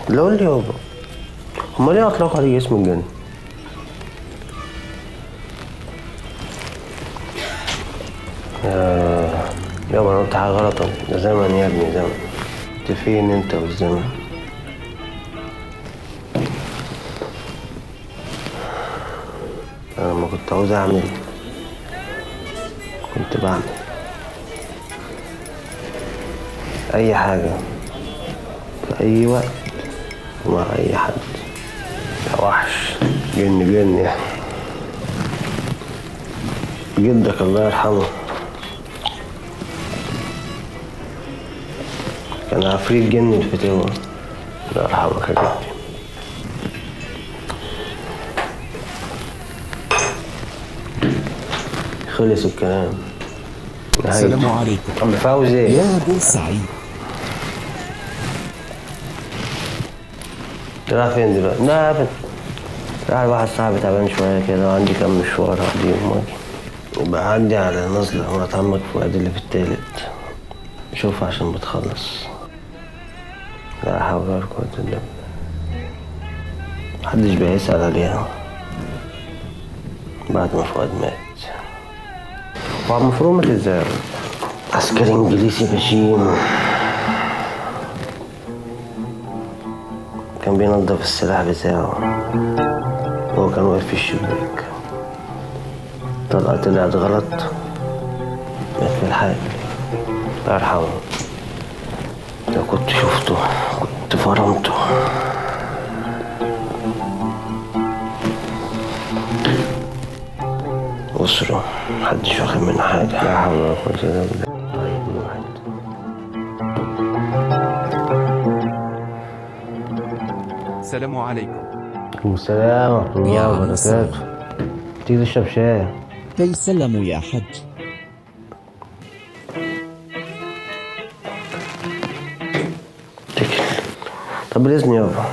لا قول لي يابا، هما ليه اطلقوا عليه اسم الجن؟ يابا انا قلت حاجة غلط. ده زمن يا ابني، زمن. انت فين انت والزمن؟ انا لما كنت عاوز اعمل كنت بعمل اي حاجة في اي وقت ومع اي حد. يا وحش، جن جن يعني. جدك الله يرحمه كان عفريت جن الفتاوى. الله يرحمك يا جدي. خلص الكلام. السلام عليكم عم فوزي. يا بورسعيد. رايح فين دلوقتي؟ لا أبدا، رايح لواحد صاحبي تعبان شوية كده وعندي كام مشوار هقضيهم واجي. يبقى عدي على نزلة مرات عمك فؤاد اللي في التالت، شوف عشان بتخلص. لا حول ولا قوة إلا بالله. محدش بيسأل عليها بعد ما فؤاد مات. وعم مات ازاي؟ عسكري انجليزي غشيم كان بينظف السلاح بتاعه، وهو كان واقف في الشباك. طلقة طلعت غلط، مات في الحال. الله يرحمه. لو كنت شفته كنت فرمته. أسرة محدش واخد منها حاجة. لا حول ولا قوة إلا بالله. طيب واحد. السلام عليكم. السلام ورحمة الله وبركاته. تيجي تشرب شاي؟ تسلموا يا حج. تاكل. طب بالإذن يابا.